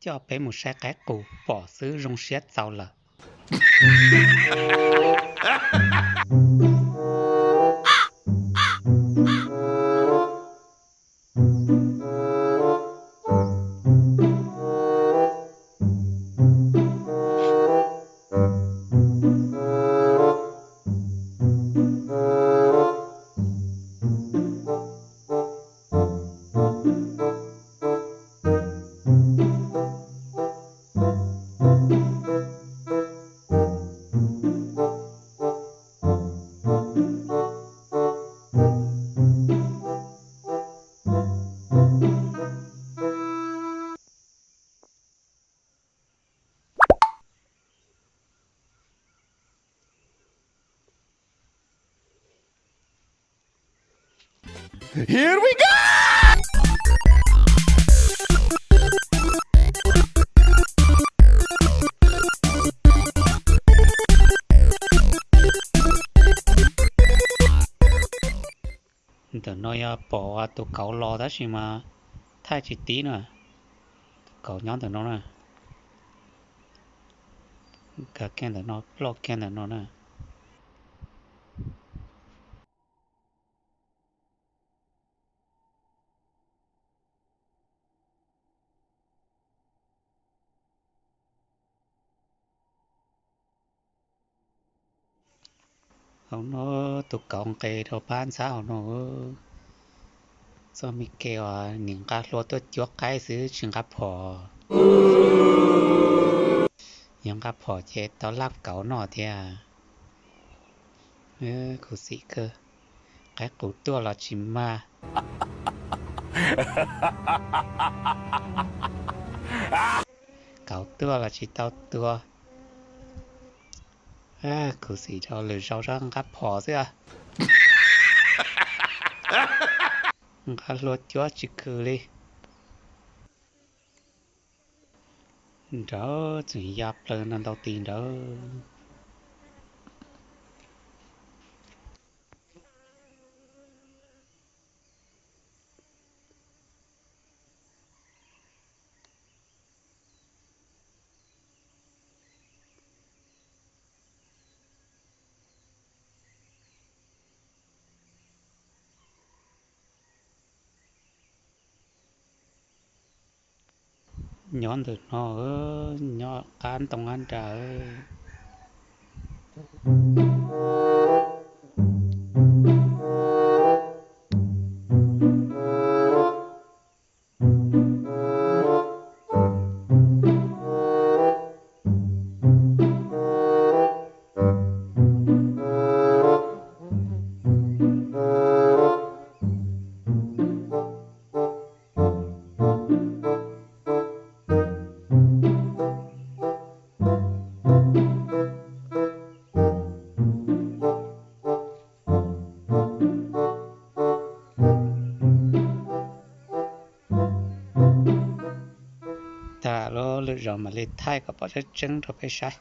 Coj peb mus saib qaib qus pom xwb zoo siab txaus lawm. Ntawm no yog pom tus kauv los tab sis mas thaij tsis tib na. Tus kauv nyob ntawm no na. Nkag kiag ntawm no, ploj kiag ntawm no na. Hauv no tus kauv nqes rau pab ntxhab hauv no. Txoj me ke uas nim nqa hlua tuaj cuab qaib xwb tsis nqa phom. Yog nqa phom ces tau laj kauv noj thiab. Khuv xim kawg. Qaib qus tuaj los tsis mag. Kauv tuaj los tsis tau tua. Khuv xim rau lwm zaus sab nqa phom xwb. Nqa hlua cuab tsis khwm li. Nrawd tseem ya plaws no ntau ti nrawd. Nyob ntawm no, nyob qab ntoo qab nra. Tag lub lwm zaus mam li thaij kom pom tseeb tseeb rau peb saib.